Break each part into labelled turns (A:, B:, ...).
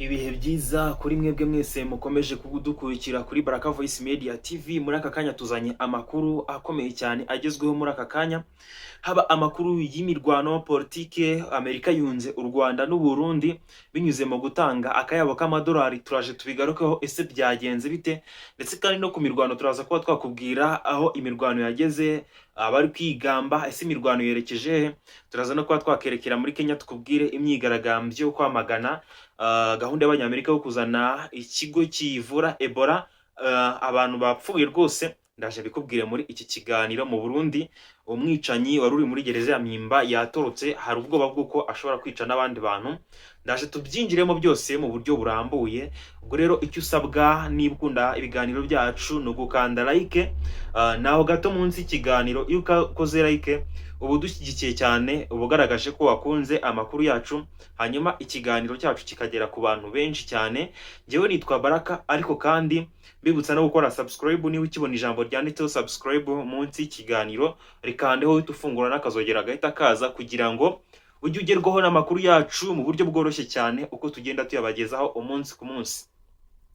A: Ibihe byiza kuri mwebwe mwese mukomeje kudukurikira kuri Baraka Voice Media TV. Muri aka kanya tuzanye amakuru akomeye cyane agezweho muri aka kanya, haba amakuru y'imirwano, politike, Amerika yunze u Rwanda n'u Burundi binyuze mu gutanga akayabo k'amadolari. Turaje tubigarukeho, ese byagenze bite? Ndetse kandi no ku mirwano turaza kuba twakubwira aho imirwano yageze, abari kwigamba, ese imirwano yerekeje he? Turaza no kuba twakerekera muri Kenya, tukubwire imyigaragambyo yo kwamagana gahunda y'Abanyamerika yo kuzana ikigo kivura Ebola, abantu bapfuye rwose. Ndaje bikubwire muri iki kiganiro. Mu Burundi, umwicanyi wari uri muri gereza ya Mpimba yatorotse, hari ubwoba bw'uko ashobora kwica n'abandi bantu. Ndaje tubyinjiremo byose mu buryo burambuye. Ubwo rero icyo usabwa niba ukunda ibiganiro byacu ni ugukanda like naho gato munsi y'ikiganiro. Iyo ukoze like uba udushyigikiye cyane, uba ugaragaje ko wakunze amakuru yacu, hanyuma ikiganiro cyacu kikagera ku bantu benshi cyane. Njyewe nitwa Baraka, ariko kandi mbibutsa no gukora subscribe. Niba ukibona ijambo ryanditseho "subscribe" munsi y'ikiganiro, rikandeho, uhite ufungura n'akazogera gahita kaza, kugira ngo ujye ugerwaho n'amakuru yacu mu buryo bworoshye cyane uko tugenda tuyabagezaho umunsi ku munsi.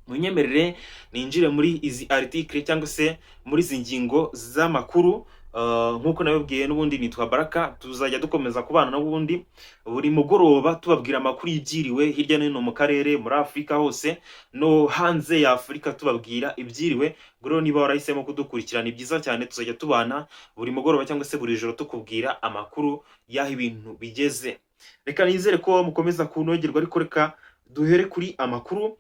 A: Munyemerere ninjire muri izi article cyangwa se muri izi ngingo z'amakuru. Nk'uko nabibwiye, n'ubundi nitwa Baraka, tuzajya dukomeza kubana n'ubundi buri mugoroba tubabwira amakuru y'ibyiriwe hirya no hino mu karere, muri Afurika hose no hanze ya Afurika, tubabwira ibyiriwe. Ubwo rero niba warahisemo kudukurikira ni byiza cyane, tuzajya tubana buri mugoroba cyangwa se buri joro tukubwira amakuru y'aho ibintu bigeze. Reka nizere ko mukomeza kunogerwa, ariko reka duhere kuri amakuru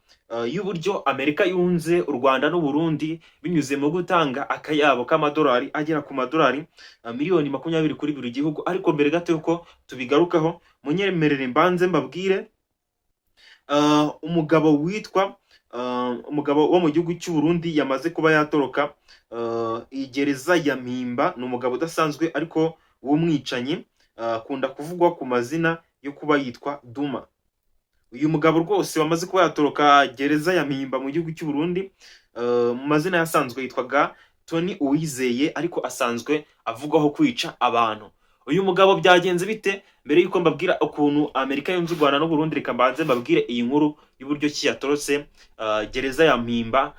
A: y'uburyo Amerika yunze u Rwanda n'u Burundi binyuze mu gutanga akayabo k'amadolari agera ku madolari miliyoni 20 kuri buri gihugu. Ariko mbere gato yuko tubigarukaho, munyemerere mbanze mbabwire umugabo witwa umugabo wo mu gihugu cy'u Burundi yamaze kuba yatoroka iyi gereza ya Mpimba. Ni umugabo udasanzwe ariko w'umwicanyi, akunda kuvugwa ku mazina yo kuba yitwa Duma. Uyu mugabo rwose wamaze kuba yatoroka gereza ya Mpimba mu gihugu cy'u Burundi, mu mazina yasanzwe yitwaga Tony Uwizeye, ariko asanzwe avugwaho kwica abantu. Uyu mugabo byagenze bite? Mbere y'uko mbabwira ukuntu Amerika yunze u Rwanda n'u Burundi, reka mbanze mbabwire iyi nkuru y'uburyo ki yatorotse gereza ya Mpimba,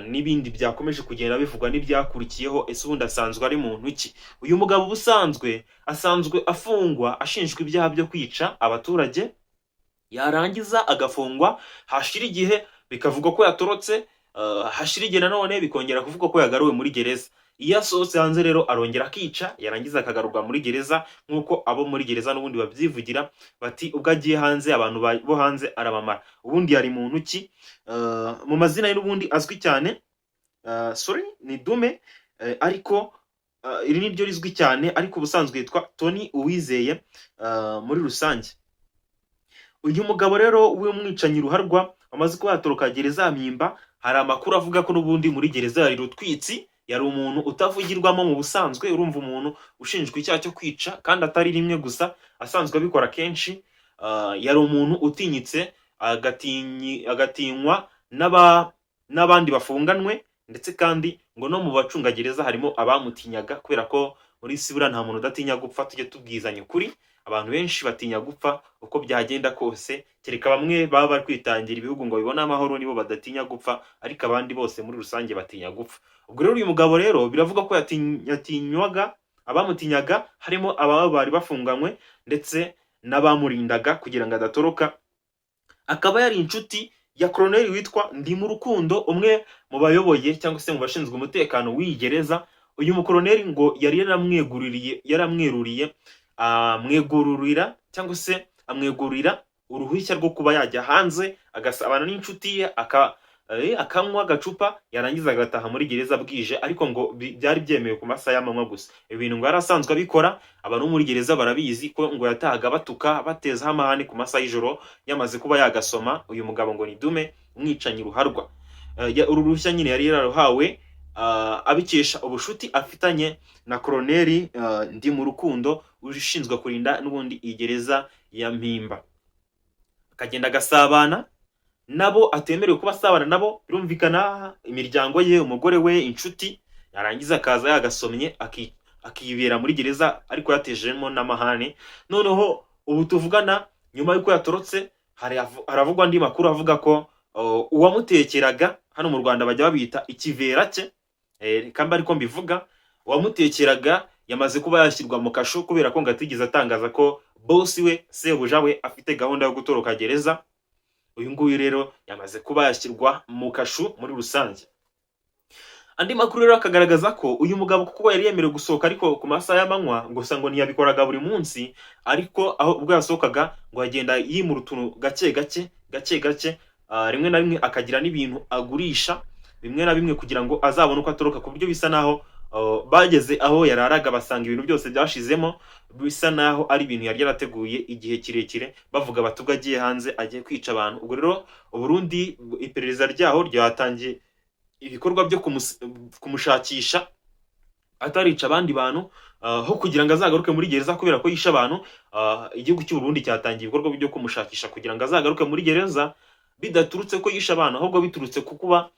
A: n'ibindi byakomeje kugenda bivugwa n'ibyakurikiyeho. Ese ubundi asanzwe ari muntu ki uyu mugabo? Ubusanzwe asanzwe afungwa ashinjwa ibyaha byo kwica abaturage, yarangiza agafungwa, hashira igihe bikavugwa ko yatorotse, hashira igihe nanone bikongera kuvugwa ko yagaruwe muri gereza. Iyo asohotse hanze rero arongera akica, yarangiza akagarurwa muri gereza, nk'uko abo muri gereza n'ubundi babyivugira bati ubwo agiye hanze abantu bo hanze arabamara. Ubundi yari muntu ki? Mu mazina ye n'ubundi azwi cyane, sorry, ni Dume, ariko iri ni ryo rizwi cyane, ariko ubusanzwe yitwa Tony Uwizeye. Muri rusange uyu mugabo rero w'umwicanyi ruharwa wamaze kuba yatoroka gereza ya Mpimba, hari amakuru avuga ko n'ubundi muri gereza yari rutwitsi, yari umuntu utavugirwamo mu busanzwe. Urumva, umuntu ushinjwa icyaha cyo kwica kandi atari rimwe gusa, asanzwe abikora kenshi, yari umuntu utinyitse, agatinywa n'abandi bafunganwe, ndetse kandi ngo no mu bacungagereza harimo abamutinyaga, kubera ko muri isi buriya nta muntu udatinya gupfa. Tujye tubwizanya ukuri, abantu benshi batinya gupfa uko byagenda kose, kereka bamwe baba bari kwitangira ibihugu ngo bibone amahoro, nibo badatinya gupfa, ariko abandi bose muri rusange batinya gupfa. Ubwo rero uyu mugabo rero biravuga ko yatinywaga, abamutinyaga harimo ababa bari bafunganywe ndetse n'abamurindaga kugira ngo adatoroka. Akaba yari inshuti ya koroneli witwa Ndimurukundo, umwe mu bayoboye cyangwa se mu bashinzwe umutekano w'iyi gereza. Uyu mukoroneli ngo yari yaramweguririye, yaramweruriye, amwegururira cyangwa se amwegurira uruhushya rwo kuba yajya hanze agasabana n'inshuti ye, akanywa agacupa, yarangiza agataha muri gereza bwije, ariko ngo byari byemewe ku masaha y'amanywa gusa. Ibintu ngo yari asanzwe abikora, abantu bo muri gereza barabizi ko ngo yatahaga batuka batezaho amahane ku masaha y'ijoro yamaze kuba yagasoma. Uyu mugabo ngo ni Dume, umwicanyi ruharwa. Uru ruhushya nyine yari yararuhawe abikesha ubushuti afitanye na koroneli Ndimurukundo, ushinzwe kurinda n'ubundi iyi gereza ya Mpimba. Akagenda agasabana nabo atemerewe kuba asabana nabo, birumvikana imiryango ye, umugore we, inshuti, yarangiza akaza yagasomye akibera muri gereza, ariko yatejemo n'amahane. Noneho ubu tuvugana, nyuma y'uko yatorotse, Haravugwa andi makuru avuga ko uwamutekeraga, hano mu Rwanda bajya babita ikivera cye, reka mbe ariko mbivuga, uwamutekeraga yamaze kuba yashyirwa mu kasho kubera ko ngo atigeze atangaza ko bosi we, sebuja we, afite gahunda yo gutoroka gereza. Uyu nguyu rero yamaze kuba yashyirwa mu kashu muri rusange. Andi makuru rero akagaragaza ko uyu mugabo, kuko yari yemerewe gusohoka ariko ku masaha y'amanywa gusa, ngo ntiyabikoraga buri munsi, ariko aho ubwo yasohokaga ngo agenda yimura utuntu gake gake gake gake, rimwe na rimwe akagira n'ibintu agurisha bimwe na bimwe kugira ngo azabone uko atoroka, ku buryo bisa naho bageze aho yararaga basanga ibintu byose byashizemo, bisa naho ari ibintu yari yarateguye igihe kirekire, bavuga bati ubwo agiye hanze agiye kwica abantu. Ubwo rero Uburundi iperereza ryaho ryatangiye ibikorwa byo kumushakisha atarica abandi bantu, ho kugira ngo azagaruke muri gereza kubera ko yishe abantu. Igihugu cy'u Burundi cyatangiye ibikorwa byo kumushakisha kugira ngo azagaruke muri gereza bidaturutse ko yishe abantu, ahubwo biturutse ku kuba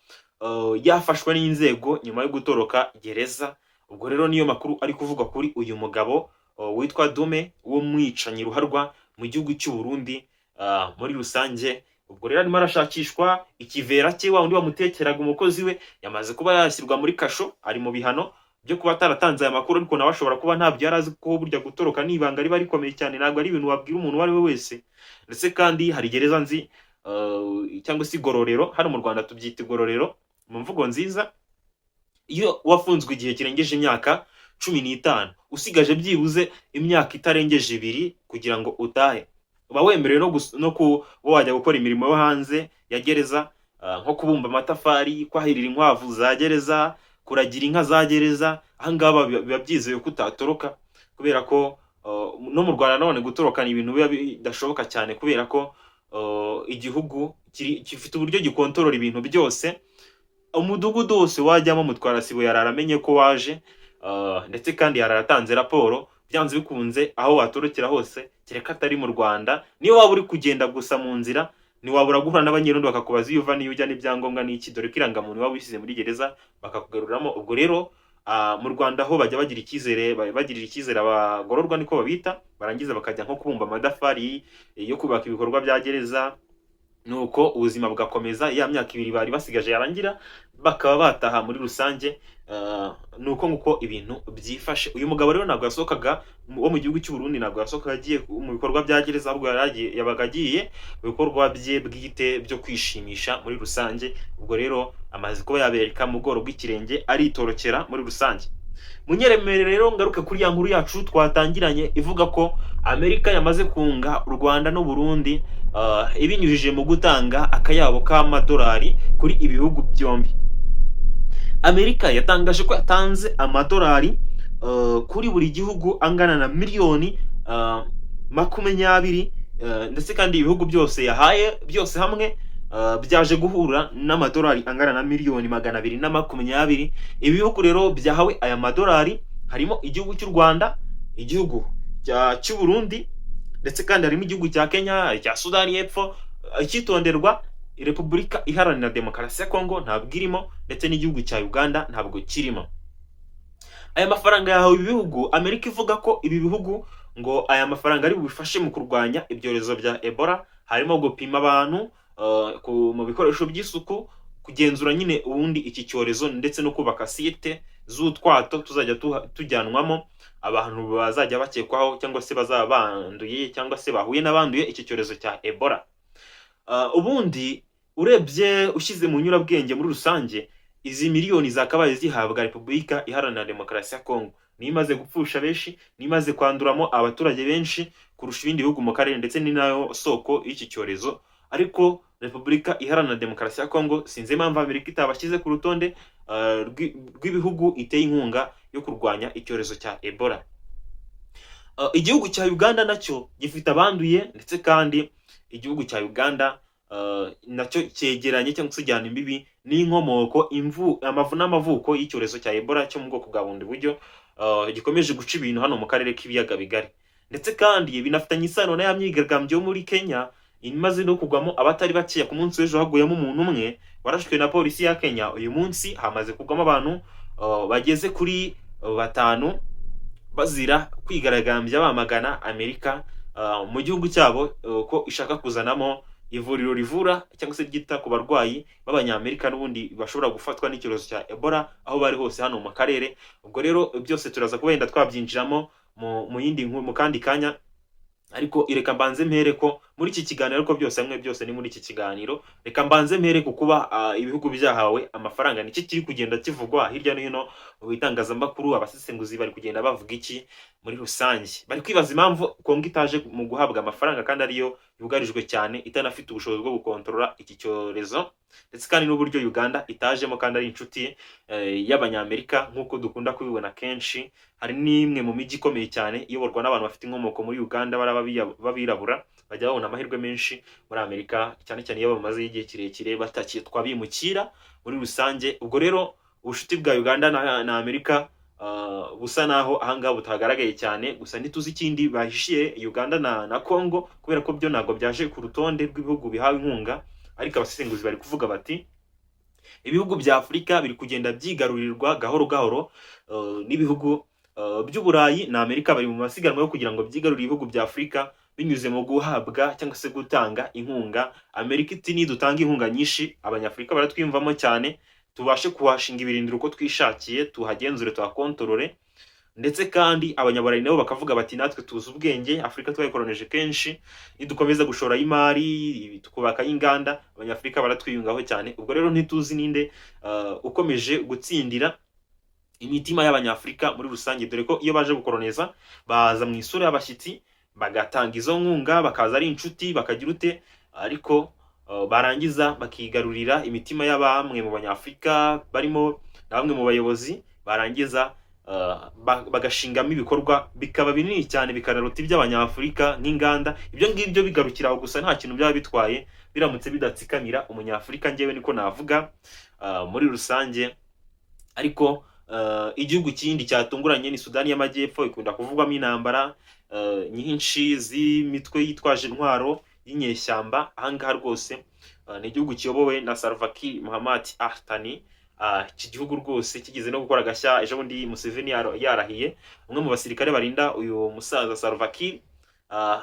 A: yafashwe n'inzego nyuma yo gutoroka gereza. Ubwo rero niyo makuru ari kuvugwa kuri uyu mugabo witwa Dume w'umwicanyi ruharwa mu gihugu cy'u Burundi muri rusange. Ubwo rero arimo arashakishwa. Ikivera cye, wa wundi wamutekeraga, umukozi we, yamaze kuba yashyirwa muri kasho, ari mu bihano byo kuba ataratanze aya makuru, ariko nawe ashobora kuba ntabyo yari azi, kuko burya gutoroka ni ibanga riba rikomeye cyane, ntabwo ari ibintu wabwira umuntu uwo ari we wese. Ndetse kandi hari gereza nzi, cyangwa se igororero, hano mu Rwanda tubyita igororero mu mvugo nziza, iyo wafunzwe igihe kirengeje imyaka 15, usigaje byibuze imyaka itarengeje 2 kugira ngo utahe, uba wemerewe no kuba wajya gukora imirimo yo hanze ya gereza, nko kubumba amatafari, kwahirira inkwavu za gereza, kuragira inka za gereza. Ahangaha biba byizewe ko utatoroka, kubera ko no mu Rwanda none gutoroka ni ibintu biba bidashoboka cyane, kubera ko igihugu gifite uburyo gikontorora ibintu byose. Umudugudu wose wajyamo, mutwarasibo yarara amenye ko waje, ndetse kandi yarara atanze raporo. Byanze bikunze aho watorokera hose, kereka atari mu Rwanda, niyo waba uri kugenda gusa mu nzira, ntiwabura guhura n'abanyerondo bakakubaza iyo uva n'iyo ujya n'ibyangombwa n'iki, dore ko irangamuntu waba wishyize muri gereza bakakugaruramo. Ubwo rero mu Rwanda ho bajya bagira icyizere, bagirira icyizere abagororwa, niko babita, barangiza bakajya nko kubumba amatafari yo kubaka ibikorwa bya gereza, nuko ubuzima bugakomeza. Ya myaka 2 bari basigaje yarangira bakaba bataha muri rusange. Nuko nguko ibintu byifashe. Uyu mugabo rero ntabwo yasohokaga, wo mu gihugu cy'u Burundi, ntabwo yasohokaga agiye mu bikorwa bya gereza, ahubwo yabaga agiye mu bikorwa bye bwite byo kwishimisha muri rusange. Ubwo rero amaze kuba yabereka mu bworo bw'ikirenge, aritorokera muri rusange. Munyeremere rero ngaruke kuri ya nkuru yacu twatangiranye ivuga ko Amerika yamaze kunga u Rwanda n'u Burundi, ibinyujije mu gutanga akayabo k'amadolari kuri ibi bihugu byombi. Amerika yatangaje ko yatanze amadolari kuri buri gihugu angana na miliyoni 20, ndetse kandi ibihugu byose yahaye byose hamwe byaje guhura n'amadolari angana na miliyoni 220. Ibi bihugu rero byahawe aya madolari harimo igihugu cy'u Rwanda, igihugu cy'u Burundi, ndetse kandi harimo igihugu cya Kenya, icya Sudani y'Epfo. Icyitonderwa, Repubulika Iharanira Demokarasi ya Kongo ntabwo irimo, ndetse n'igihugu cya Uganda ntabwo kirimo. Aya mafaranga yahawe ibi bihugu, Amerika ivuga ko ibi bihugu ngo aya mafaranga ari bubifashe mu kurwanya ibyorezo bya Ebola, harimo gupima abantu mu bikoresho by'isuku, kugenzura nyine ubundi iki cyorezo, ndetse no kubaka site z'utwato tuzajya tujyanwamo abantu bazajya bakekwaho cyangwa se bazaba banduye cyangwa se bahuye n'abanduye iki cyorezo cya Ebola. Ubundi urebye ushyize mu nyurabwenge muri rusange, izi miliyoni zakabaye zihabwa Repubulika Iharanira Demokarasi ya Kongo, niyo imaze gupfusha benshi, niyo imaze kwanduramo abaturage benshi kurusha ibindi bihugu mu karere, ndetse ni nayo soko y'iki cyorezo. Ariko Repubulika Iharanira Demokarasi ya Kongo, sinzi impamvu Amerika itabashyize ku rutonde rw'ibihugu iteye inkunga yo kurwanya icyorezo cya Ebola. Igihugu cya Uganda nacyo gifite abanduye, ndetse kandi igihugu cya Uganda nacyo cyegeranye cyangwa se gihana imbibi n'inkomoko, imvu, amavu n'amavuko y'icyorezo cya Ebola cyo mu bwoko bwa bundi buryo, gikomeje guca ibintu hano mu karere k'ibiyaga bigari. Ndetse kandi binafitanye isano na ya myigaragambyo yo muri Kenya imaze no kugwamo abatari bakeya. Ku munsi w'ejo haguyemo umuntu umwe warashwe na polisi ya Kenya. Uyu munsi hamaze kugwamo abantu bageze kuri batanu bazira kwigaragambya bamagana Amerika mu gihugu cyabo, ko ishaka kuzanamo Ivuriro rivura cyangwa se ryita ku barwayi b'Abanyamerika n'ubundi bashobora gufatwa n'icyorezo cya Ebola aho bari hose hano mu karere. Ubwo rero byose turaza kuba wenda twabyinjiramo mu yindi nkuru mu kandi kanya, ariko reka mbanze mpere ko muri iki kiganiro, ariko byose hamwe byose ni muri iki kiganiro. Reka mbanze mpere ku kuba ibihugu byahawe amafaranga. Niki kiri kugenda kivugwa hirya no hino mu bitangazamakuru? Abasesenguzi bari kugenda bavuga iki muri rusange? Bari kwibaza impamvu Kongo itaje mu guhabwa amafaranga kandi ariyo yugarijwe cyane, itanafite ubushobozi bwo gukontorora iki cyorezo, ndetse kandi n'uburyo Uganda itajemo kandi ari inshuti y'Abanyamerika nk'uko dukunda kubibona kenshi. Hari n'imwe mu mijyi ikomeye cyane iyoborwa n'abantu bafite inkomoko muri Uganda, bari b'abirabura bajya babona amahirwe menshi muri Amerika, cyane cyane iyo bamaze igihe kirekire batakitwa bimukira muri rusange. Ubwo rero ubucuti bwa Uganda na Amerika busa naho ahangaha butagaragaye cyane. Gusa ntituzi ikindi bahishiye Uganda na Congo, kubera ko byo ntabwo byaje ku rutonde rw'ibihugu bihawe inkunga. Ariko abasesenguzi bari kuvuga bati ibihugu bya Afurika biri kugenda byigarurirwa gahoro gahoro n'ibihugu by'Uburayi na Amerika. Bari mu masiganwa yo kugira ngo byigarurire ibihugu bya Afurika binyuze mu guhabwa cyangwa se gutanga inkunga. Amerika iti nidutanga inkunga nyinshi, Abanyafurika baratwiyumvamo cyane, tubashe kuhashinga ibirindiro uko twishakiye, tuhagenzure, tuhakontorore. Ndetse kandi Abanyaburayi nabo bakavuga bati natwe tuzi ubwenge, Afurika twayikoroneje kenshi, nidukomeza gushora imari tukubakayo inganda, Abanyafurika baratwiyungaho cyane. Ubwo rero ntituzi ninde ukomeje gutsindira imitima y'Abanyafurika muri rusange, dore ko iyo baje gukoroneza baza mu isura y'abashyitsi, bagatanga izo nkunga, bakaza ari inshuti, bakagira ute, ariko barangiza bakigarurira imitima ya bamwe mu Banyafurika barimo na bamwe mu bayobozi, barangiza bagashingamo ibikorwa bikaba binini cyane, bikanaruta iby'Abanyafurika nk'inganda. Ibyo ngibyo bigarukira aho gusa, nta kintu byaba bitwaye biramutse bidatsikamira Umunyafurika, njyewe niko navuga muri rusange. Ariko igihugu kindi cyatunguranye ni Sudani y'Amajyepfo, ikunda kuvugwamo intambara nyinshi z'imitwe yitwaje intwaro y'inyeshyamba. Ahangaha rwose ni igihugu kiyobowe na Salva Kiir Muhammad Ahtani. Iki gihugu rwose kigeze no gukora agashya ejo bundi Museveni yarahiye. Umwe mu basirikare barinda uyu musaza Salva Kiir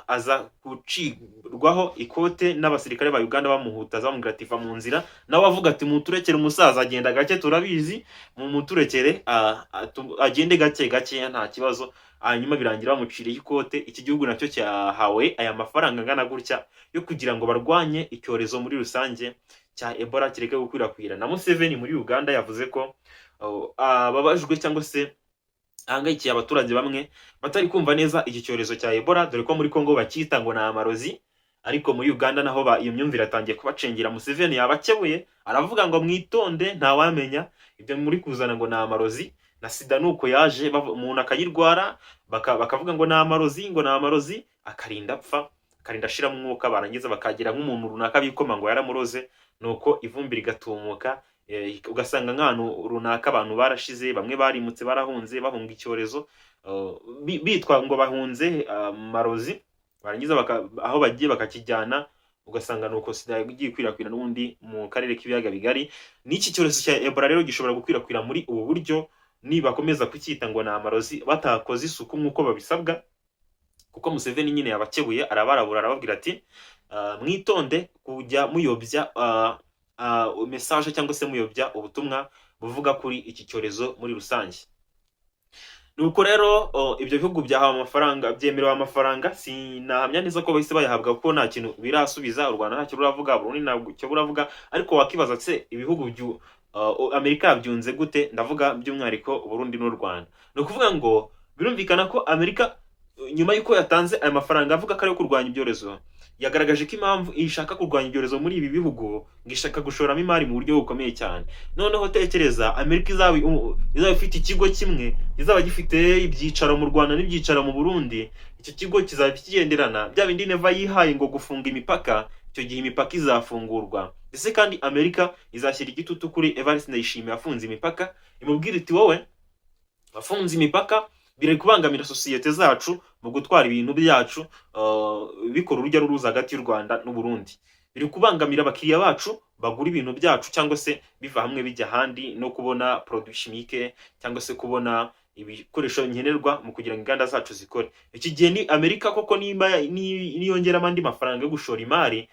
A: aza gucirwaho ikote n'abasirikare ba Uganda, bamuhutaza, bamubwira ati va mu nzira. Nawe avuga ati muturekere umusaza agenda gake, turabizi, mumuturekere agende gake gakeya, nta kibazo. Hanyuma birangira bamuciriye ikote. Iki gihugu nacyo cyahawe aya mafaranga angana gutya yo kugira ngo barwanye icyorezo muri rusange cya Ebola kireke gukwirakwira. Na Museveni muri Uganda yavuze ko ababajwe cyangwa se ahangayikiye abaturage bamwe batari kumva neza iki cyorezo cya Ebola, dore ko muri Congo bacyita ngo ni amarozi, ariko muri Uganda naho iyo myumvire atangiye kubacengera. Museveni yabakebuye, aravuga ngo mwitonde, ntawamenya ibyo muri kuzana ngo ni amarozi. Na sida nuko yaje, umuntu akayirwara, bakavuga ngo ni amarozi, ngo ni amarozi, akarinda apfa, akarinda ashiramo umwuka, barangiza bakagira nk'umuntu runaka bikoma ngo yaramuroze, nuko ivumbi rigatumuka, ugasanga nk'ahantu runaka abantu barashize, bamwe barimutse, barahunze, bahunga icyorezo, bitwa ngo bahunze amarozi, barangiza aho bagiye bakakijyana, ugasanga nuko sida igiye ikwirakwira n'ubundi mu karere k'Ibiyaga Bigari. N'iki cyorezo cya Ebola rero gishobora gukwirakwira muri ubu buryo nibakomeza kucyita ngo ni amarozi, batakoze isuku nk'uko babisabwa, kuko Museveni nyine yabakebuye, arabarabura, arababwira ati mwitonde kujya muyobya message cyangwa se muyobya ubutumwa buvuga kuri iki cyorezo muri rusange. Nuko rero ibyo bihugu byahawe amafaranga, byemerewe amafaranga. Sinahamya neza ko bahise bayahabwa kuko nta kintu birasubiza. U Rwanda ntacyo ruravuga, Burundi ntacyo buravuga. Ariko wakibaza se ibihugu Amerika yabyunze gute? Ndavuga by'umwihariko Burundi n'u Rwanda. Ni ukuvuga ngo birumvikana ko Amerika, nyuma y'uko yatanze aya mafaranga avuga ko ari ayo kurwanya ibyorezo, yagaragaje ko impamvu ishaka kurwanya ibyorezo muri ibi bihugu ngo ishaka gushoramo imari mu buryo bukomeye cyane. Noneho tekereza Amerika izaba ifite ikigo kimwe kizaba gifite ibyicaro mu Rwanda n'ibyicaro mu Burundi. Icyo kigo kizaba kigenderana bya bindi Neva yihaye ngo gufunga imipaka. Icyo gihe imipaka izafungurwa, ndetse kandi Amerika izashyira igitutu kuri Evariste Ndayishimiye afunze imipaka, imubwira iti wowe wafunze imipaka, biri kubangamira sosiyete zacu mu gutwara ibintu byacu, bikora urujya n'uruza hagati y'u Rwanda n'u Burundi, biri kubangamira abakiriya bacu bagura ibintu byacu cyangwa se biva hamwe bijya ahandi, no kubona produit chimique cyangwa se kubona ibikoresho nkenerwa mu kugira ngo inganda zacu zikore. Iki gihe ni Amerika koko nimba niyongeramo andi mafaranga yo gushora imari.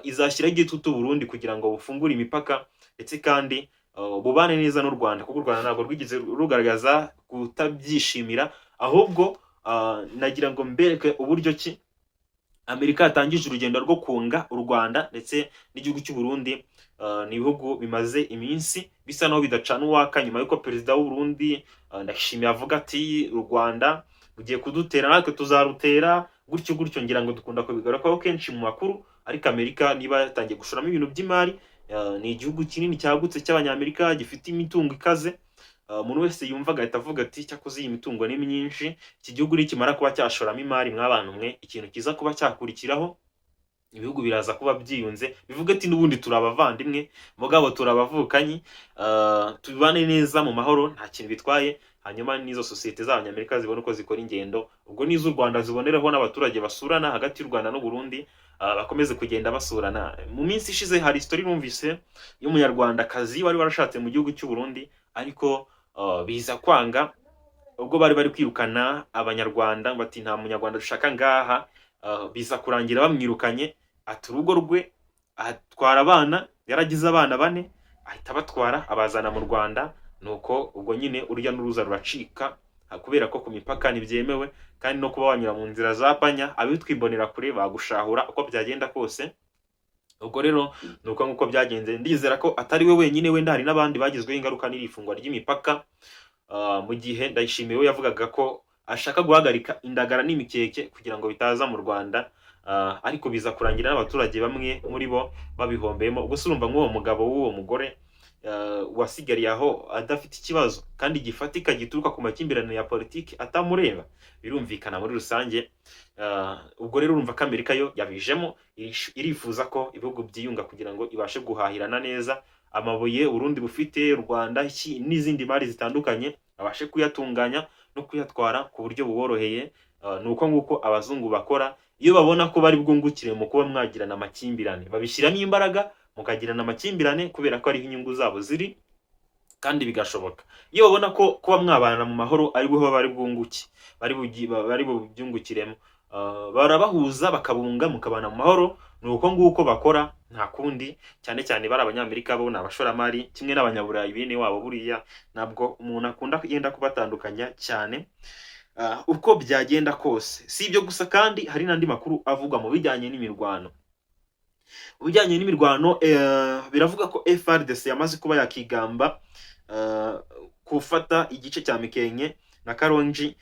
A: Izashyiraho igitutu Burundi kugira ngo bufungure imipaka, ndetse kandi bubane neza n'u Rwanda, kuko u Rwanda ntabwo rwigeze rugaragaza kutabyishimira. Ahubwo nagira ngo mbereke uburyo ki Amerika yatangije urugendo rwo kunga u Rwanda ndetse n'igihugu cy'u Burundi. Ni ibihugu bimaze iminsi bisa naho bidacana uwaka, nyuma y'uko perezida w'u Burundi Ndayishimiye avuga ati: "U Rwanda rugiye kudutera, natwe tuzarutera," gutyo gutyo. Ngira ngo dukunda kubigarukaho kenshi mu makuru. Ariko Amerika niba yatangiye gushoramo ibintu by'imari, ni igihugu kinini cyagutse cy'Abanyamerika gifite imitungo ikaze. Umuntu wese yumva agahita avuga ati: "Cyakoze iyi mitungo ni myinshi, iki gihugu nikimara kuba cyashoramo imari, mw'abantu mwe, ikintu kiza kuba cyakurikiraho, ibihugu biraza kuba byiyunze, bivuga ati n'ubundi turi abavandimwe, mugabo turi abavukanyi, tubane neza mu mahoro, nta kintu bitwaye." Hanyuma n'izo sosiyete z'Abanyamerika zibona uko zikora ingendo, ubwo n'iz'u Rwanda zibonereho n'abaturage basurana hagati y'u Rwanda n'u Burundi, bakomeze kugenda basurana. Mu minsi ishize hari story numvise y'Umunyarwandakazi wari warashatse mu gihugu cy'u Burundi, ariko biza kwanga ubwo bari bari kwirukana Abanyarwanda, bati: "Nta Munyarwanda dushaka ngaha." Biza kurangira bamwirukanye, ata urugo rwe, atwara abana, yaragize abana bane, ahita abatwara abazana mu Rwanda. Nuko ubwo nyine urujya n'uruza ruracika, kubera ko ku mipaka ntibyemewe, kandi no kuba wanyura mu nzira za panya, abitwa Imbonerakure bagushahura uko byagenda kose. Ubwo rero ni uko nguko byagenze. Ndizera ko atari we wenyine, wenda hari n'abandi bagizweho ingaruka n'iri fungwa ry'imipaka. Mu gihe Ndayishimiye we yavugaga ko ashaka guhagarika indagara n'imikeke kugira ngo bitaza mu Rwanda, ariko biza kurangira n'abaturage bamwe muri bo babihombeyemo. Ubwo se urumva nk'uwo mugabo w'uwo mugore wasigariye aho adafite ikibazo kandi gifatika gituruka ku makimbirane ya politiki atamureba, birumvikana muri rusange. Ubwo rero urumva ko Amerika yo yabijemo, irifuza ko ibihugu byiyunga kugira ngo ibashe guhahirana neza. Amabuye Urundi bufite, u Rwanda n'izindi mari zitandukanye, abashe kuyatunganya no kuyatwara ku buryo buboroheye. Ni uko nguko abazungu bakora. Iyo babona ko bari bwungukire mu kuba mwagirana amakimbirane, babishyiramo imbaraga mukagirana amakimbirane, kubera ko ariho inyungu zabo ziri kandi bigashoboka. Iyo babona ko kuba mwabana mu mahoro ari bwo bari bwunguke, bari bubyungukiremo, barabahuza, bakabunga, mukabana mu mahoro. Ni uko nguko bakora, nta kundi. Cyane cyane bari Abanyamerika, bo ni abashoramari kimwe n'Abanyaburayi bene wabo. Buriya ntabwo umuntu akunda yenda kubatandukanya cyane, uko byagenda kose. Si ibyo gusa kandi, hari n'andi makuru avugwa mu bijyanye n'imirwano. Mu bijyanye n'imirwano, biravuga ko FARDC yamaze kuba yakigamba gufata igice cya Mikenke na Karongi,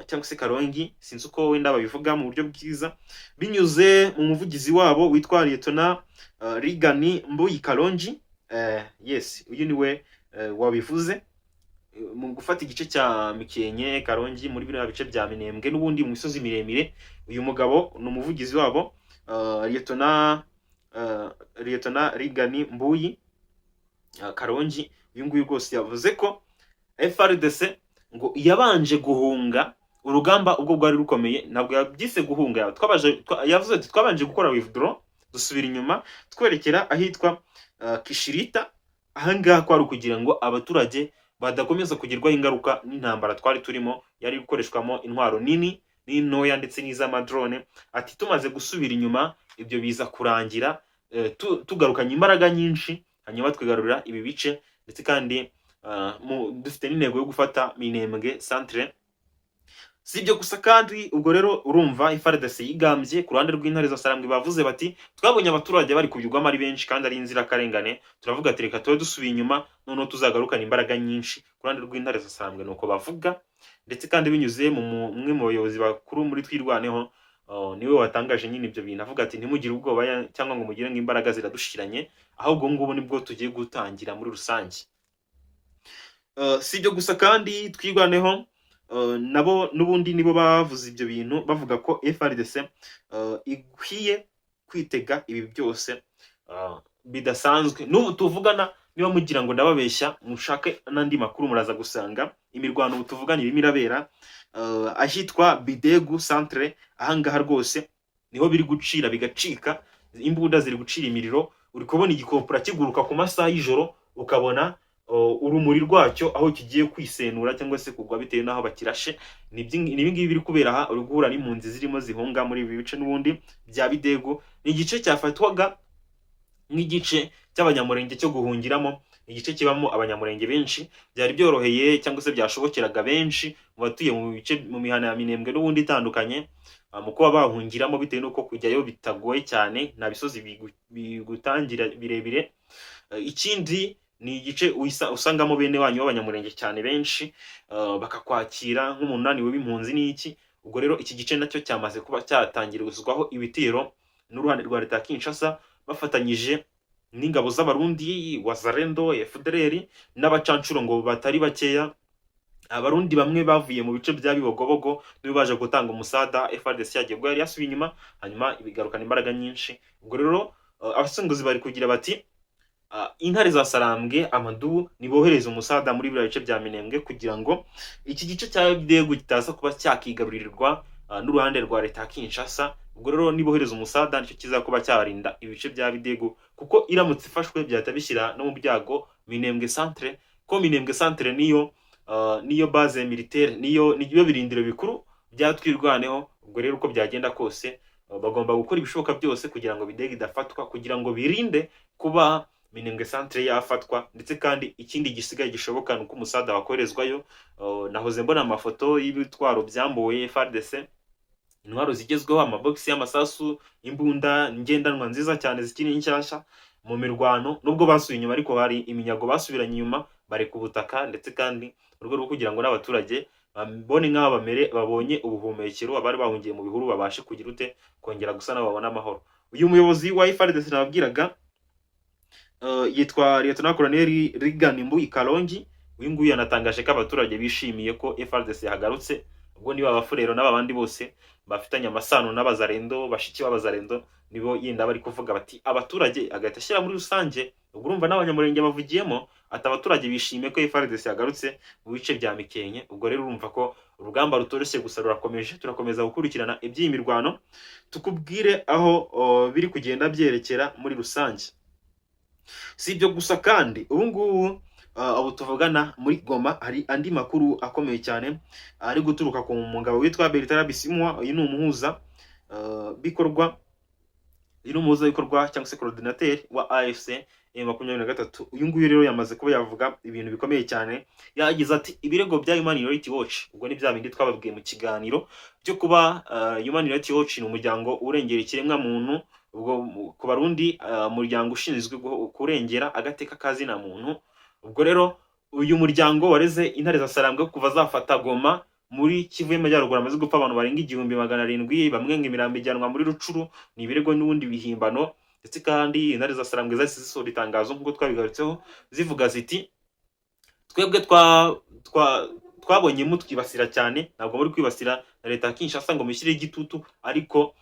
A: cyangwa se Karongi, sinzi uko wenda babivuga mu buryo bwiza, binyuze mu muvugizi wabo witwa Lieutenant Rigani Mbuyi Karongi. Yes, uyu niwe wabivuze mu gufata igice cya Mikenke, Karongi, muri biriya bice bya Minembwe n'ubundi mu misozi miremire. Uyu mugabo ni umuvugizi wabo, Lieutenant Rigani Mbuyi Karongi. Uyu nguyu rwose yavuze ko FARDC ngo yabanje guhunga urugamba ubwo rwari rukomeye. Ntabwo yabyise guhunga, yavuze ati: "Twabanje gukora withdraw, dusubira inyuma twerekera ahitwa Kishirita." Ahangaha kwari ukugira ngo abaturage badakomeza kugirwaho ingaruka n'intambara twari turimo, yari gukoreshwamo intwaro nini n'intoya ndetse n'iz'amadrone. Ati: "Tumaze gusubira inyuma, ibyo biza kurangira tugarukanye imbaraga nyinshi, hanyuma twigarurira ibi bice, ndetse kandi dufite n'intego yo gufata Minembwe centre." Si ibyo gusa kandi, ubwo rero urumva FARDC yigambye. Ku ruhande rw'Intare za Sarambwe bavuze bati: "Twabonye abaturage bari kubyugwamo ari benshi kandi ari inzirakarengane, turavuga ati reka tube dusubiye inyuma, noneho tuzagarukana imbaraga nyinshi." Ku ruhande rw'Intare za Sarambwe nuko bavuga, ndetse kandi binyuze mu umwe mu bayobozi bakuru muri Twirwaneho, niwe watangaje nyine ibyo bintu, avuga ati: "Ntimugire ubwoba cyangwa ngo mugire ngo imbaraga ziradushiranye, ahubwo ngubu nibwo tugiye gutangira muri rusange." Si ibyo gusa kandi, Twirwaneho nabo n'ubundi nibo bavuze ibyo bintu, bavuga ko FARDC ikwiye kwitega ibi byose bidasanzwe. N'ubu tuvugana, niba mugira ngo ndababeshya, mushake n'andi makuru, muraza gusanga imirwano ubu tuvugana irimo irabera ahitwa Bidegu centre. Ahangaha rwose niho biri gucira bigacika, imbunda ziri gucira imiriro, uri kubona igikopura kiguruka ku masaha y'ijoro, ukabona urumuri rwacyo aho kigiye kwisenura cyangwa se kugwa bitewe n'aho bakirashe. Ni ibingibi biri kubera aha. Uri guhura n'impunzi zirimo zihunga muri ibi bice n'ubundi bya Bidego. Ni igice cyafatwaga nk'igice cy'Abanyamurenge cyo guhungiramo, igice kibamo Abanyamurenge benshi. Byari byoroheye cyangwa se byashobokeraga benshi mu batuye mu bice, mu mihana ya Minembwe n'ubundi itandukanye, mu kuba bahungiramo, bitewe n'uko kujyayo bitagoye cyane, nta bisozi bigutangira birebire. Ikindi ni igice usangamo bene wanyu b'Abanyamurenge cyane benshi, bakakwakira nk'umuntu unaniwe w'impunzi n'iki. Ubwo rero iki gice nacyo cyamaze kuba cyatangirizwaho ibitero n'uruhande rwa leta ya Kinshasa, bafatanyije n'ingabo z'Abarundi, Wazalendo, FDLR n'abacancuro ngo batari bakeya. Abarundi bamwe bavuye mu bice bya Bibogobogo nibo baje gutanga umusada. FARDC yagiye ubwo yari yasubiye inyuma, hanyuma ibigarukana imbaraga nyinshi. Ubwo rero abasenguzi bari kugira bati intare za Sarambwe, amadubu, nibohereze umusada muri biriya bice bya Minembwe kugira ngo iki gice cya Bidegu kitaza kuba cyakigarurirwa n'uruhande rwa leta ya Kinshasa. Ubwo rero nibohereza umusada, nicyo kiza kuba cyarinda ibice bya Bidegu, kuko iramutse ifashwe byahita bishyira no mu byago Minembwe centre, ko Minembwe centre niyo base militaire, niyo birindiro bikuru bya Twirwaneho. Ubwo rero uko byagenda kose, bagomba gukora ibishoboka byose kugira ngo Bidegu idafatwa, kugira ngo birinde kuba Minembwe centre yafatwa. Ndetse kandi ikindi gisigaye gishoboka ni uko umusada wakoherezwayo. Nahoze mbona amafoto y'ibitwaro byambuwe FARDC, intwaro zigezweho, amabogisi y'amasasu, imbunda ngendanwa nziza cyane zikiri nshyashya. Mu mirwano nubwo basubiye inyuma, ariko hari iminyago basubiranye inyuma bareka ubutaka. Ndetse kandi mu rwego rwo kugira ngo n'abaturage babone nk'aho bamere babonye ubuhumekero, abari bahungiye mu bihuru babashe kugira ute, kongera gusa nabo babone amahoro. Uyu muyobozi wa FARDC nababwiraga yitwa Lieutenant Colonel Reagan Mbuyi Kalongi. Uyu nguyu yanatangaje ko abaturage bishimiye ko FARDC yahagarutse. Ubwo niba Abafurero n'aba bandi bose bafitanye amasano n'Abazarendo, bashiki b'Abazarendo, nibo yenda bari kuvuga bati abaturage, agahita ashyira muri rusange. Ubwo urumva n'Abanyamurenge bavugiyemo, ati abaturage bishimiye ko FARDC yagarutse mu bice bya Mikenke. Ubwo rero urumva ko urugamba rutoroshye, gusa rurakomeje. Turakomeza gukurikirana iby'iyi mirwano, tukubwire aho biri kugenda byerekera muri rusange. Si ibyo gusa kandi, ubu ngubu ubu tuvugana muri Goma hari andi makuru akomeye cyane ari guturuka ku mugabo witwa Bertrand Bisimwa. Uyu ni umuhuza bikorwa, uyu ni umuhuza bikorwa cyangwa se coordinateur wa AFC M23. Uyu nguyu rero yamaze kuba yavuga ibintu bikomeye cyane. Yagize ati ibirego bya Human Rights Watch, ubwo ni bya bindi twababwiye mu kiganiro byo kuba Human Rights Watch ni umuryango urengera ikiremwa muntu, ubwo ku Barundi umuryango ushinzwe kurengera agateka ka zina muntu. Ubwo rero uyu muryango wareze intare za Sarambwe kuva zafata Goma muri Kivu y'Amajyaruguru amaze gupfa abantu barenga 1700, bamwe ngo imirambo ijyanwa muri Rucuru. Ni ibirego n'ubundi bihimbano. Ndetse kandi intare za Sarambwe zahise zisohora itangazo, nk'uko twabigarutseho, zivuga ziti twebwe twa twa twabonye mutwibasira cyane, ntabwo muri kwibasira na leta ya Kinshasa ngo mushyire igitutu. Ariko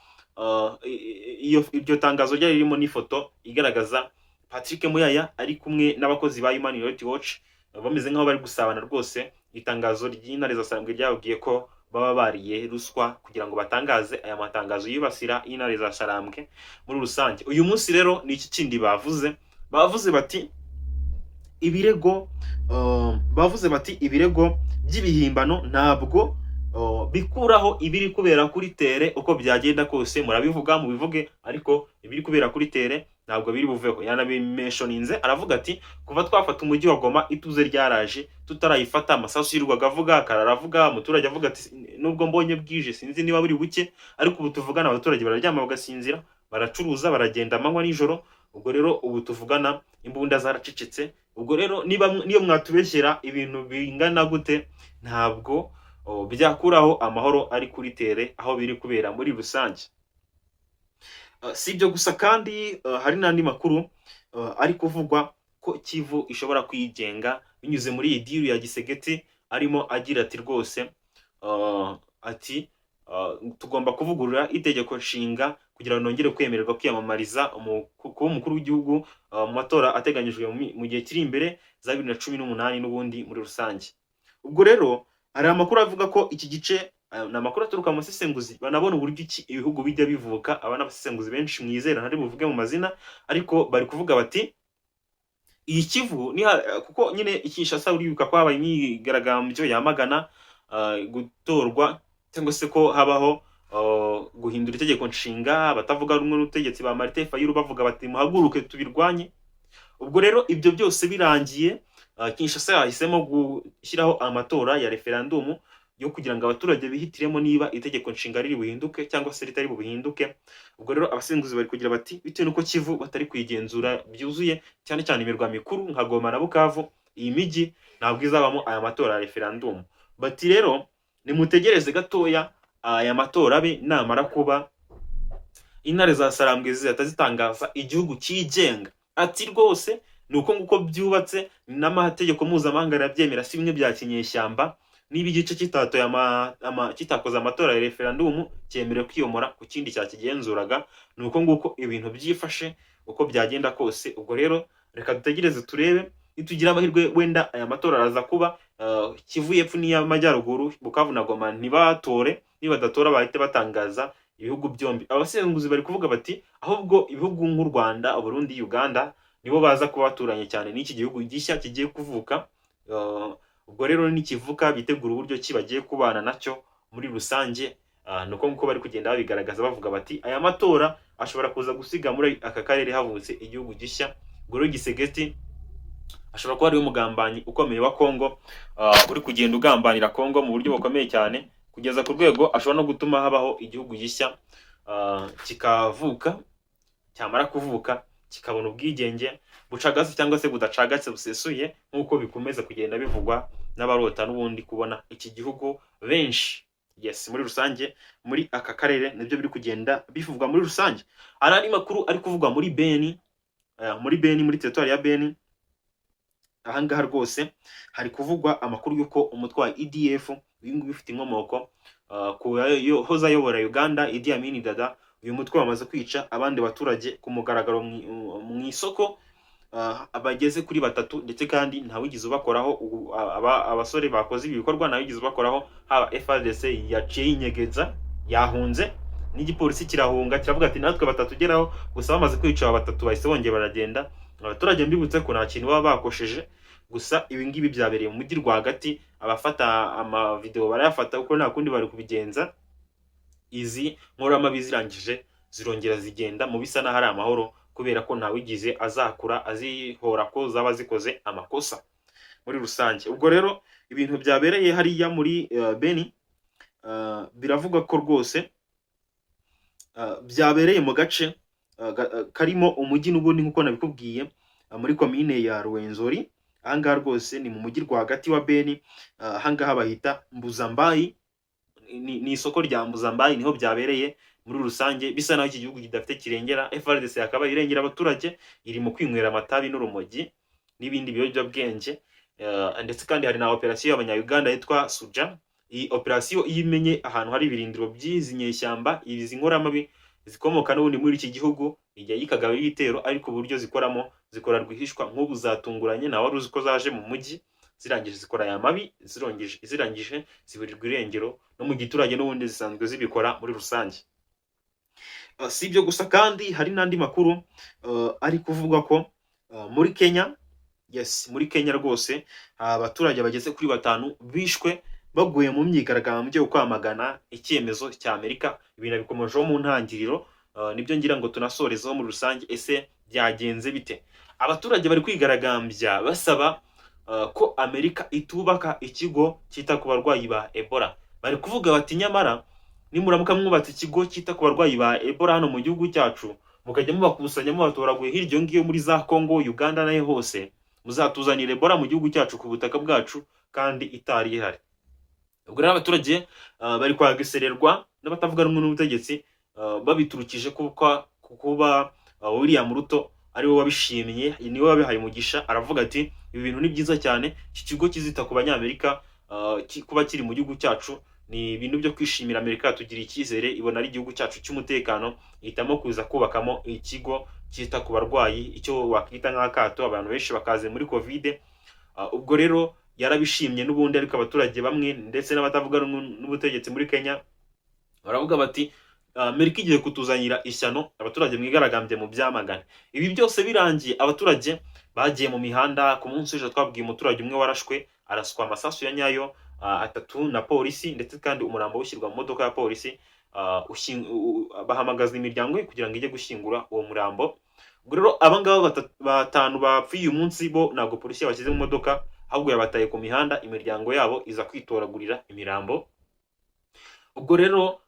A: iyo iryo tangazo ryari ririmo n'ifoto igaragaza Patrick Muyaya ari kumwe n'abakozi ba Human Rights Watch, bameze nk'aho bari gusabana rwose. Itangazo ry'intare za Sarambwe ryababwiye ko baba bariye ruswa kugira ngo batangaze aya matangazo yibasira intare za Sarambwe muri rusange. Uyu munsi rero ni iki kindi bavuze? Bavuze bati ibirego bavuze bati ibirego by'ibihimbano ntabwo bikuraho ibiri kubera kuri terrain. Uko byagenda kose murabivuga mubivuge, ariko ibiri kubera kuri terrain ntabwo biri buveho. Yanabimentioninze, aravuga ati kuva twafata umujyi wa Goma ituze ryaraje, tutarayifata amasasu yirirwaga avuga, akarara avuga, umuturage avuga ati nubwo mbonye bwije sinzi niba buri buke. Ariko ubu tuvugana abaturage bararyama bagasinzira, baracuruza, baragenda amanywa nijoro. Ubwo rero ubu tuvugana imbunda zaracecetse. Ubwo rero niba niyo mwatubeshyera ibintu bingana gute, ntabwo byakuraho amahoro ari kuri terrain aho biri kubera muri rusange. Si ibyo gusa kandi, hari n'andi makuru ari kuvugwa ko Kivu ishobora kwigenga binyuze muri iyi deal ya Tshisekedi. Arimo agira ati rwose ati tugomba kuvugurura itegeko nshinga kugira ngo nongere kwemererwa kwiyamamariza kuba umukuru w'igihugu mu matora ateganyijwe mu gihe kiri imbere za 2018 n'ubundi muri rusange. Ubwo rero hari amakuru avuga ko iki gice, ni amakuru aturuka mu basesenguzi banabona uburyo iki ibihugu bijya bivuka. Aba n'abasesenguzi benshi mwizera, ntari buvuge mu mazina, ariko bari kuvuga bati Iyi Kivu kuko nyine Kinshasa, uribuka ko habaye imyigaragambyo yamagana gutorwa cyangwa se ko habaho guhindura itegeko nshinga. Abatavuga rumwe n'ubutegetsi ba Martin Fayulu bavuga bati: "Muhaguruke tubirwanye." Ubwo rero ibyo byose birangiye, Kinshasa yahisemo gushyiraho amatora ya referandumu yo kugira ngo abaturage bihitiremo niba itegeko nshinga riri buhinduke cyangwa se ritari buhinduke. Ubwo rero abasenguzi bari kugira bati: bitewe n'uko Kivu batari kuyigenzura byuzuye, cyane cyane imirwa mikuru nka Goma na Bukavu, iyi mijyi ntabwo izabamo aya matora ya referandumu. Bati: "Rero nimutegereze gatoya aya matora abe, namara kuba intare za Sarambwe zizahita zitangaza igihugu cyigenga." Ati: "Rwose ni uko nguko byubatse, n'amategeko mpuzamahanga arabyemera, si bimwe bya kinyeshyamba. Niba igice kitatoye kitakoze amatora ya referandumu, cyemerewe kwiyomora ku kindi cyakigenzuraga." Ni uko nguko ibintu byifashe uko byagenda kose. Ubwo rero reka dutegereze turebe, nitugira amahirwe wenda aya matora araza kuba, Kivu y'Epfo n'iy'Amajyaruguru, Bukavu na Goma ntibatore. Nibadatora bahite batangaza ibihugu byombi. Abasesenguzi bari kuvuga bati: ahubwo ibihugu nk'u Rwanda, Burundi, Uganda nibo baza kuba baturanye cyane n'iki gihugu gishya kigiye kuvuka. Ubwo rero nikivuka bitegura uburyo ki bagiye kubana nacyo muri rusange. Ni uko nguko bari kugenda babigaragaza, bavuga bati: aya matora ashobora kuza gusiga muri aka karere havutse igihugu gishya. Ubwo rero Tshisekedi ashobora kuba ariwe mugambanyi ukomeye wa Kongo, uri kugenda ugambanira Kongo mu buryo bukomeye cyane, kugeza ku rwego ashobora no gutuma habaho igihugu gishya, kikavuka, cyamara kuvuka kikabona ubwigenge bucagase cyangwa se budacagase busesuye, nk'uko bikomeza kugenda bivugwa n'abarota n'ubundi kubona iki gihugu benshi. Yes, muri rusange muri aka karere nibyo biri kugenda bivugwa muri rusange. Hari andi makuru ari kuvugwa muri Beni, muri Beni, muri teritwari ya Beni. Ahangaha rwose hari kuvugwa amakuru y'uko umutwe wa ADF, uyu nguyu ufite inkomoko ku hoze ayobora Uganda Idi Amin Dada, uyu mutwe wamaze kwica abandi baturage ku mugaragaro mu isoko, bageze kuri batatu, ndetse kandi ntawigeze ubakoraho. Abasore bakoze ibi bikorwa ntawigeze ubakoraho, haba FARDC yaciye yinyegeza yahunze, n'igipolisi kirahunga, kiravuga ati: "Natwe batatugeraho." Gusa bamaze kwica aba batatu bahise bongera baragenda. Abaturage mbibutse ko nta kintu baba bakosheje. Gusa ibi ngibi byabereye mu mujyi rwagati, abafata amavideo barayafata kuko nta kundi bari kubigenza. Izi nkoramabi zirangije zirongera zigenda mu bisa n'aho ari amahoro, kubera ko ntawigize azakura azihora ko zaba zikoze amakosa muri rusange. Ubwo rero ibintu byabereye hariya muri Beni, biravugwa ko rwose byabereye mu gace karimo umujyi n'ubundi nk'uko nabikubwiye, muri komine ya Ruwenzori. Ahangaha rwose ni mu mujyi rwagati wa Beni. Ahangaha bahita Mbuzambayi, ni isoko rya Mbuzambayi niho byabereye muri rusange. Bisa naho iki gihugu kidafite kirengera. FARDC yakaba irengera abaturage iri mu kwinywera amatabi n'urumogi n'ibindi biyobyabwenge. Ndetse kandi hari na operasiyo y'abanya-Uganda yitwa Suja. Iyi operasiyo iyo imenye ahantu hari ibirindiro by'izi nyeshyamba, izi nkoramabi zikomoka n'ubundi muri iki gihugu, ijya yikagaba ibitero, ariko uburyo zikoramo zikora rwihishwa. Nk'ubu zatunguranye, nta wari uzi ko zaje mu mujyi, zirangije zikora aya mabi, zirangije ziburirwa irengero no mu giturage n'ubundi zisanzwe zibikora muri rusange. Si ibyo gusa kandi, hari n'andi makuru ari kuvuga ko muri Kenya, yes, muri Kenya rwose abaturage bageze kuri batanu bishwe baguye mu myigaragambyo yo kwamagana icyemezo cya Amerika. Ibintu bikomejeho mu ntangiriro, nibyo ngira ngo tunasorezeho muri rusange. Ese byagenze bite? Abaturage bari kwigaragambya basaba ko Amerika itubaka ikigo cyita ku barwayi ba Ebola. Bari kuvuga bati: "Nyamara nimuramuka mwubatse ikigo cyita ku barwayi ba Ebola hano mu gihugu cyacu, mukajya mubakusanya mubatoraguye hirya iyo ngiyo muri za Congo, Uganda nayo hose, muzatuzanira Ebola mu gihugu cyacu, ku butaka bwacu, kandi itari ihari." Ubwo rero abaturage bari kwagisererwa n'abatavuga rumwe n'ubutegetsi, babiturukije ku kuba William Ruto ariwe wabishimye, niwe wabihaye umugisha, aravuga ati: "Ibi bintu ni byiza cyane, iki kigo kizita ku Banyamerika kuba kiri mu gihugu cyacu ni ibintu byo kwishimira. Amerika yatugiriye icyizere, ibona ari igihugu cyacu cy'umutekano, ihitamo kuza kubakamo ikigo cyita ku barwayi, icyo wakwita nk'akato, abantu benshi bakaze muri COVID." Ubwo rero yarabishimye n'ubundi, ariko abaturage bamwe ndetse n'abatavuga rumwe n'ubutegetsi muri Kenya baravuga bati: "Amerika igiye kutuzanira ishyano, abaturage mwigaragambye mu byamagane." Ibi byose birangiye abaturage Bagiye mu mihanda. Ku munsi w'ejo twabwiye umuturage umwe warashwe, araswa amasasu ya nyayo atatu na polisi, ndetse kandi umurambo ushyirwa mu modoka ya polisi, bahamagaza imiryango ye kugira ngo ijye gushyingura uwo murambo. Ubwo rero abangaba batanu bapfuye uyu munsi bo ntabwo polisi yabashyize mu modoka, ahubwo yabataye ku mihanda, imiryango yabo iza kwitoragurira imirambo. Ubwo rero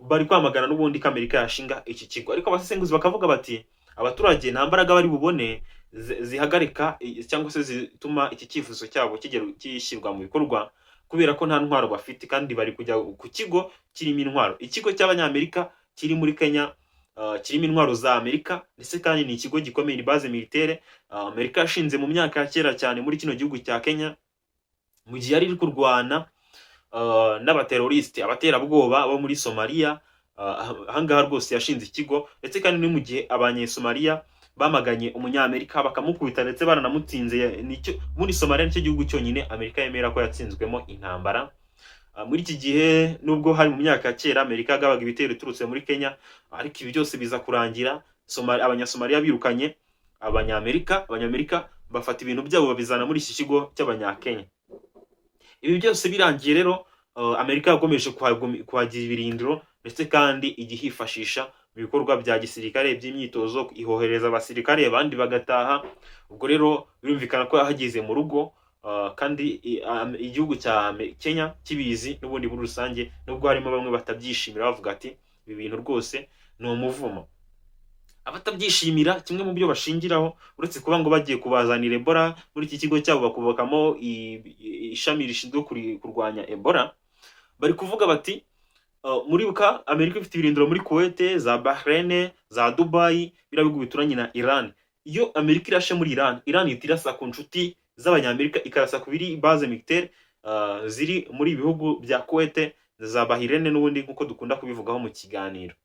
A: bari kwamagana n'ubundi ko Amerika yashinga iki kigo, ariko abasesenguzi bakavuga bati abaturage nta mbaraga bari bubone zihagarika cyangwa se zituma iki cyifuzo cyabo kishyirwa mu bikorwa, kubera ko nta ntwaro bafite kandi bari kujya ku kigo kirimo intwaro. Ikigo cy'Abanyamerika kiri muri Kenya kirimo intwaro za Amerika, ndetse kandi ni ikigo gikomeye, ni base militaire Amerika yashinze mu myaka ya kera cyane muri kino gihugu cya Kenya, mu gihe yari iri kurwana n'abaterorisite, abaterabwoba bo muri Somalia. Ahangaha rwose yashinze ikigo, ndetse kandi ni mu gihe Abanyesomaliya bamaganye Umunyamerika bakamukubita, ndetse baranamutsinze. Nicyo muri Somalia nicyo gihugu cyonyine Amerika yemera ko yatsinzwemo intambara. Muri iki gihe, nubwo hari mu myaka ya kera Amerika yagabaga ibitero iturutse muri Kenya, ariko ibi byose biza kurangira Abanyasomaliya birukanye Abanyamerika, Abanyamerika bafata ibintu byabo babizana muri iki kigo cy'Abanyakenya. Ibi byose birangiye rero, Amerika yakomeje kuhagira ibirindiro, ndetse kandi ijya ihifashisha mu bikorwa bya gisirikare by'imyitozo, ihohereza abasirikare abandi bagataha. Ubwo rero birumvikana ko yahageze mu rugo, kandi igihugu cya Kenya kibizi n'ubundi muri rusange, nubwo harimo bamwe batabyishimira bavuga ati ibi bintu rwose ni umuvumo. Abatabyishimira, kimwe mu byo bashingiraho, uretse kuba ngo bagiye kubazanira Ebola muri iki kigo cyabo, bakubakamo ishami rishinzwe kurwanya Ebola, bari kuvuga bati muribuka Amerika ifite ibirindiro muri Kuwait, za Bahrain, za Dubai, biriya bihugu bituranye na Iran. Iyo Amerika irashe muri Iran, Iran ihita irasa ku nshuti z'Abanyamerika, ikarasa ku biri base militaire ziri muri ibi bihugu bya Kuwait, za Bahrain n'ubundi, nk'uko dukunda kubivugaho mu kiganiro.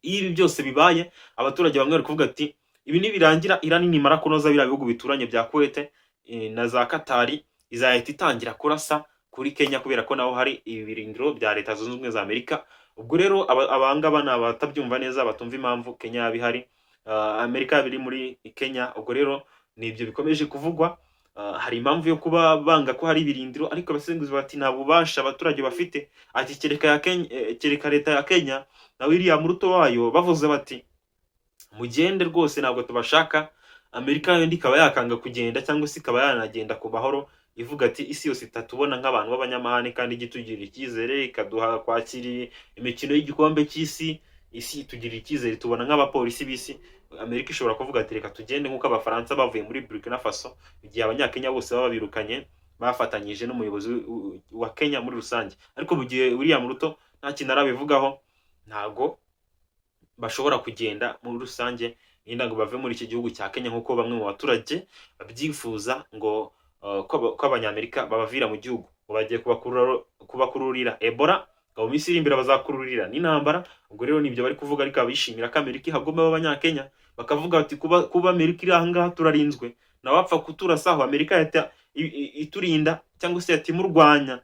A: Iyo ibi byose bibaye, abaturage bamwe bari kuvuga ati ibi nibirangira, Iran nimara kunoza biriya bihugu bituranye bya Kuwait na za Qatar, izahita itangira kurasa kuri Kenya, kubera ko naho hari ibirindiro bya Leta Zunze Ubumwe za Amerika. Ubwo rero abangaba ni abatabyumva neza, batumva impamvu Kenya yaba ihari, Amerika yaba iri muri Kenya. Ubwo rero ni ibyo bikomeje kuvugwa. Hari impamvu yo kuba banga ko hari ibirindiro, ariko abasesenguzi bati nta bubasha abaturage bafite, ati kereka ya Kenya, kereka leta ya Kenya na William Ruto wayo bavuze bati mugende rwose, ntabwo tubashaka. Amerika yindi ikaba yakanga kugenda, cyangwa se ikaba yanagenda ku mahoro, ivuga ati isi yose itatubona nk'abantu b'abanyamahane kandi ijya itugirira icyizere, ikaduha kwakira imikino y'igikombe cy'isi, isi itugirira icyizere, tubona nk'abapolisi b'isi. Amerika ishobora kuvuga ati reka tugende, nk'uko Abafaransa bavuye muri Burkina Faso igihe Abanyakenya bose baba birukanye, bafatanyije n'umuyobozi wa Kenya muri rusange. Ariko mu gihe William Ruto nta kintu arabivugaho, ntago bashobora kugenda muri rusange yenda ngo bave muri iki gihugu cya Kenya nk'uko bamwe mu baturage babyifuza, ngo ko Abanyamerika babavira mu gihugu, ngo bagiye kubakururira Ebola, ngo mu minsi iri imbere bazakururira n'intambara. Ubwo rero nibyo bari kuvuga, ariko abishimira ko Amerika ihaguma b'Abanyakenya bakavuga bati kuba Amerika iri ahangaha turarinzwe, nawapfa kuturasaho Amerika yahita iturinda, cyangwa se yahita imurwanya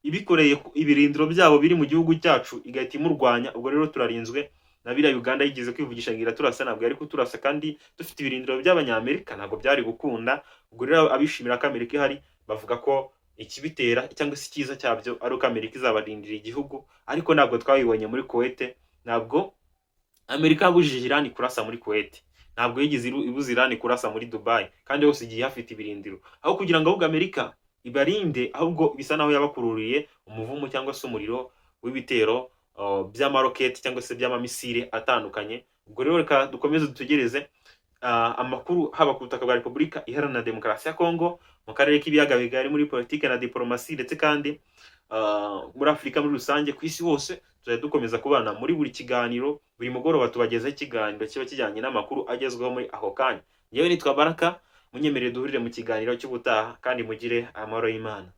A: ibikoreye ibirindiro byabo biri mu gihugu cyacu, igahita imurwanya. Ubwo rero turarinzwe. Na biriya Uganda yigeze kwivugisha ngo iraturasa, ntabwo yari kuturasa kandi dufite ibirindiro by'Abanyamerika, ntabwo byari gukunda. Ubwo rero abishimira ko Amerika ihari bavuga ko ikibitera cyangwa se icyiza cyabyo ari uko Amerika izabarindira igihugu, ariko ntabwo twabibonye muri Kuwait. Ntabwo Amerika yabujije Iran kurasa muri Kuwait, ntabwo yigeze ibuza Iran kurasa muri Dubai, kandi hose igiye hafite ibirindiro. Aho kugira ngo ahubwo Amerika ibarinde, ahubwo bisa naho yabakururiye umuvumo cyangwa se umuriro w'ibitero by'amaroketi cyangwa se by'amamisire atandukanye. Ubwo rero reka dukomeze dutegereze amakuru, haba ku butaka bwa Repubulika Iharanira Demokarasi ya Kongo, mu karere k'Ibiyaga Bigari, muri politike na diplomasi, ndetse kandi muri Afurika muri rusange, ku isi hose. Tuzajya dukomeza kubana muri buri kiganiro. Buri mugoroba tubagezaho ikiganiro kiba kijyanye n'amakuru agezweho muri ako kanya. Yewe, nitwa Baraka, munyemerere duhurire mu kiganiro cy'ubutaha, kandi mugire amahoro y'Imana.